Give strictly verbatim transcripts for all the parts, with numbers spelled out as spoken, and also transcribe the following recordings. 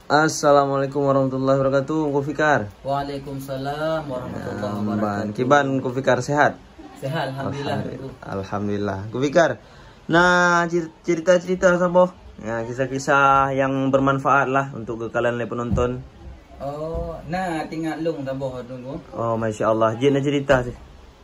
Assalamualaikum warahmatullahi wabarakatuh, Teungku Fikar. Waalaikumsalam warahmatullahi wabarakatuh. Kiban Teungku Fikar, sehat? Sehat, alhamdulillah, Teungku. Alhamdulillah. Teungku Fikar, na cer-, cerita-cerita saboh. Ya, kisah-kisah yang bermanfaat lah untuk geukalon lé penonton. Oh, na teuingat lôn saboh, Teungku. Oh, masya Allah. Jeuet na cerita sih.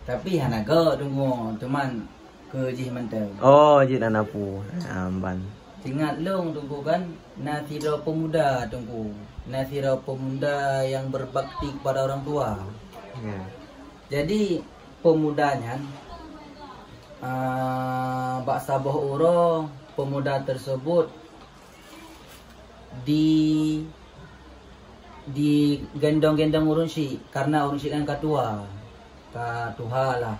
Tapi hana gèt, Teungku. Cuman keu jih mantong. Oh, jeuet na pu. Amban. Teuingat lôn, Teungku, kan, na sidroe pemuda, Teungku. Na sidroe pemuda yang berbakti kepada orang tua. Ya. Jadi, pemuda nyan, ah, bak saboh uroe, pemuda tersebut di, digendong-gendong ureueng syik, karena ureueng syik nyan ka tuha. Ka tuha lah.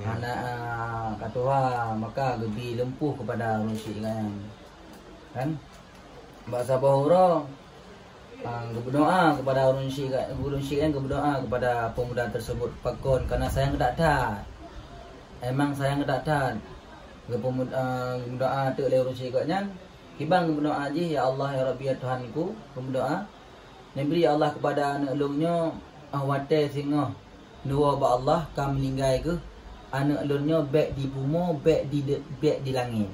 Ya. Aneuk, ah, ka tuha, maka geubi lumpuh kepada ureueng syik nyan. Kan? Bak saboh uroe, ah, geubeudoa kepada ureueng syik, ureueng syik nyan geubeudoa kepada pemuda tersebut. Pakon? Karena sayang that-that. Emang sayang that-that. Geupeumu-, ah, geubeudoa teuk lé ureueng syik nyan. Kiban geubeudoa jih, "Ya Allah, ya Rabbi, ya Tuhanku," geubeudoa, "neubri, ya Allah, kepada aneuk lôn nyoe, ah, watèe singoh neuwoe bak Allah ka meuninggai geuh, aneuk lôn nyoe bèk di bumoe, bèk di de-, bèk di langèt."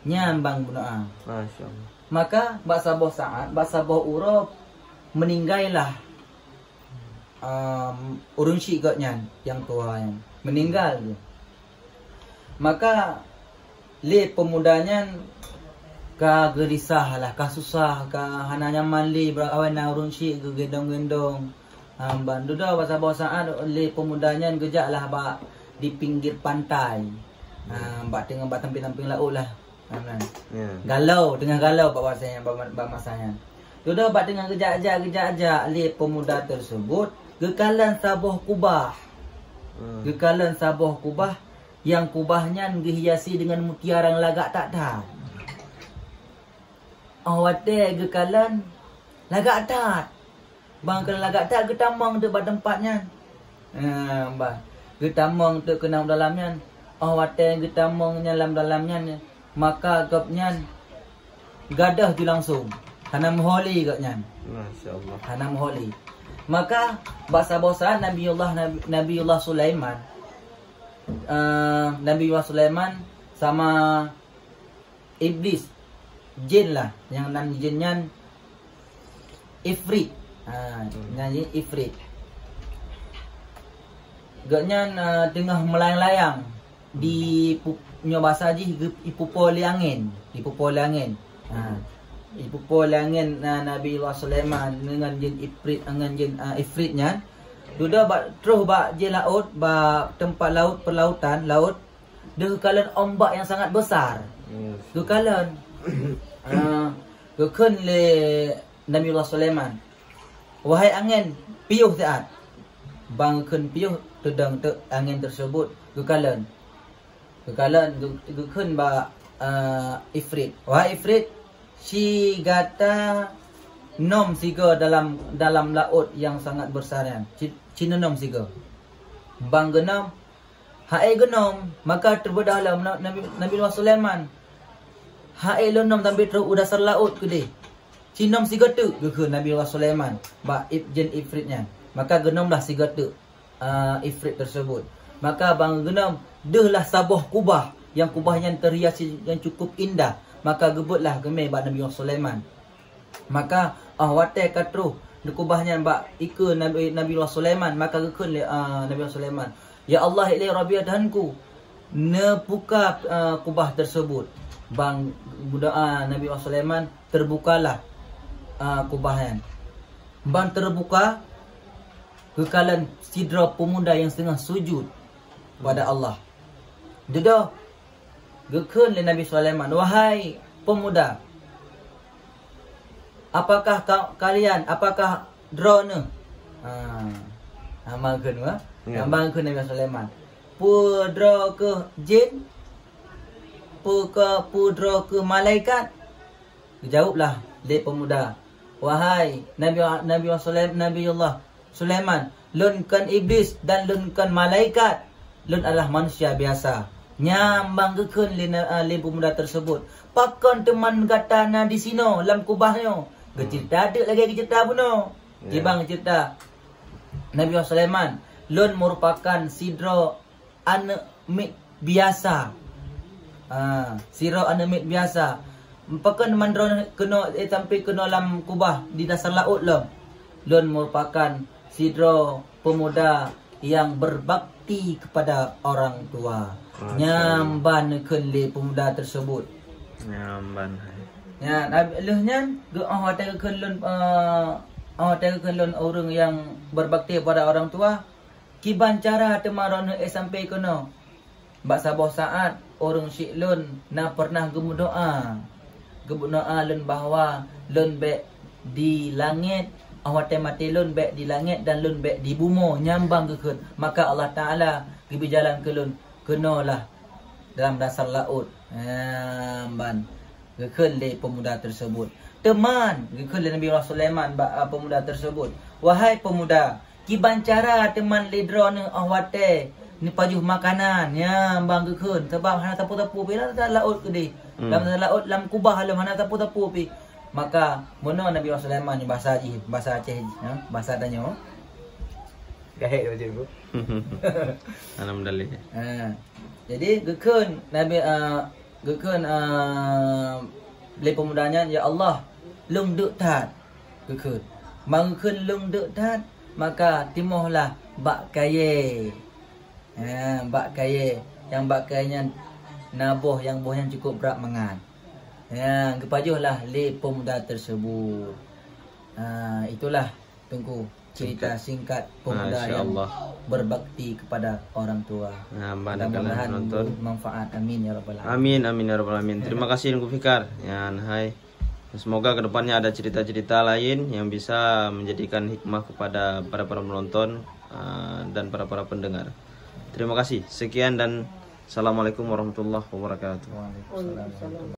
Nyan ban geubeudoa. Masya Allah. Maka, bak saboh saat, bak saboh uroe, meuninggai lah, um, ureueng syik geuh nyan, nyang tuha nyan, meuninggai geuh. Maka, lé pemuda nyan ka geurisah lah, ka susah, ka hana nyaman lé, bak awai na ureueng syik geugendong-gendong. Ha, ban dudoe bak saboh saat lé pemuda nyan geujak lah bak di pinggir pantai. Ha, bak teungoh, bak sampéng-sampéng laôt lah. Ha, nan. Ya. Galau, teungoh galau bak masa nyan, bak, bak masa nyan. Dudoe bak teungoh geujak-jak, geujak-jak lé pemuda tersebut, geukalon saboh kubah. Hmm. Geukalon saboh kubah, nyang kubah nyan geuhiasi deungon mutiara nyang lagak that-that. Óh watèe geukalon, lagak that. Ban geukalon lagak that, geutamong teuk bak teumpat nyan. Nah, bah. Geutamong teuk keunan dalam nyan. Óh watèe geutamong nyan lam dalam nyan, maka gobnyan gadôh ju langsông. Hana meuhôi lé gobnyan. Masya Allah. Hana meuhôi lé. Maka, bak saboh saat Nabiullah, Nabi, Nabiullah Sulaiman, eh, Nabiullah Sulaiman sama Iblis, jin lah, nyang nan jin nyan Ifrit. Ha, hmm, nan jin Ifrit. Gobnyan, ah, teungoh meulayang-layang di pu-, nyoe basa jih geu-, ipupo lé angén, ipupo lé angén. Ha, ipupo lé angén, na, Nabi Allah Sulaiman deungon jin Ifrit, deungon jin, ah, Ifrit nyan. Dudoe bak, troh bak jih laôt, bak teumpat laôt, peulautan, laôt. Deuh geukalon ombak nyang sangat besar. Hmm. Geukalon. Ah, geukheun lé Nabiullah Sulaiman, "Wahai angén, piôh siat." Ban geukheun piôh, teudong teuk angén tersebut geukalon. Geukalon, geu-, geukheun bak, ah, Ifrit, "Wahai Ifrit, ci gata nom sigoe dalam, dalam laôt nyang sangat besar nyan. Ci, ci neunom sigoe." Ban geunom, Ha'é geunom, maka teubeudah lom na-, Nabi, Nabi Allah Sulaiman. Ha'é lôn nom sampoe troh u dasar laôt keudeh. Ci nom sigoe teuk, geukheun Nabi Allah Sulaiman bak ib-, jin Ifrit nyan. Maka geunomlah sigoe teuk, ah, Ifrit tersebut. Maka ban geunom, deuhlah saboh kubah, nyang kubah nyan terhiasi nyang cukup indah. Maka geubeuetlah geumé bak Nabi Allah Sulaiman. Maka, óh watèe ka troh neukubah nyan bak ikeue Nabi, Nabiullah Sulaiman, maka geukheun lé, ah, Nabiullah Sulaiman, "Ya Allah, ya Rabbi, ya Tuhanku, neupuka, ah, kubah tersebut." Ban meudoa Nabiullah Sulaiman, teubukalah, ah, kubah nyan. Ban teubuka, geukalon sidroe peumuda nyang teungoh sujud pada Allah. Dudoe, geukheun lé Nabi Sulaiman, "Wahai peumuda, apakah ka-, kalian, apakah droeneuh?" Ha, hamba geukheun, ha? Ya. Hamba geukheun Nabi Sulaiman, "Peue droe keuh jin? Peue keu, peue droe keuh malaikat?" Geujaweueb lah lé peumuda, "Wahai Nabi, Nabi Sulaim-, Nabiullah Sulaiman, lôn kon Iblis dan lôn kon malaikat. Lôn adalah manusia biasa." Nyan ban geukheun lé na-, lé peumuda tersebut, "Pakon teuma gata na disinoe lam kubah nyoe? Geuceurita teuk lagèe geuceurita bunoe. Ya. Kiban geuceurita Nabi Sulaiman, "Lôn meurupakan sidroe aneuk miet biasa." Ha, sidroe aneuk miet biasa. Pakon mandroe keunoe, eh, sampai keunoe lam kubah di dasar laôt lom. Lôn meurupakan sidroe pemuda yang berbakti kepada orang tua. Masya Allah. Nyan ban kheun lé pemuda tersebut. Nyan ban. Ya, lheueh nyan, geu-, 'oh watèe geukheun lôn, eh, 'oh watèe geukheun lôn ureueng nyang berbakti kepada orang tua, kiban cara teuma droeneuh sampai keunoe. Bak saboh saat, ureueng syik lôn na pernah geumeudoa. Geumeudoa lôn bahwa lôn bèk di langèt, 'oh watèe maté lôn bèk di langèt dan lôn bèk di bumoe, nyan ban geukheun. Maka Allah Taala geubri jalan keu lôn, keunoe lah dalam dasar laôt. Nyan ban geukheun lé pemuda tersebut. Teuma geukheun lé Nabi Allah Sulaiman bak, ah, pemuda tersebut, "Wahai pemuda, kiban cara teuma lé droeneuh 'oh watèe neupajoh makanan?" Nyan ban geukheun, sabab hana sapeue-sapeue pih lam dasar laôt keudéh. Hmm. Lam dasar laôt, lam kubah lom hana sapeue-sapeue pih. Maka, meunoe Nabi Allah Sulaiman nyoe basa jih, basa Aceh jih, ha, basa tanyoe. Gahèk baca buku. Alhamdulillah. Ha. Jadi, geukheun Nabi, ah, geukheun, ah, lé pemuda nyan, "Ya Allah, lôn deuk that." Geukheun. Ban geukheun lôn deuk that, maka timohlah bak kayèe. Ha, bak kayèe. Nyang bak kayèe nyan na boh, nyang boh nyan cukup brat mangat. Ha, geupajoh lah lé pemuda tersebut. Ha, itulah Teungku, cerita singkat pemuda yang berbakti kepada orang tua. Masya Allah. Nah, mudah-mudahan bermanfaat. Amin ya rabbal alamin. Amin, amin ya rabbal alamin. Terima kasih Teungku Fikar. Nyan hai. Semoga kedepannya ada cerita-cerita lain yang bisa menjadikan hikmah kepada para, para penonton, eh, dan para, para pendengar. Terima kasih. Sekian dan assalamualaikum warahmatullahi wabarakatuh. Waalaikumsalam.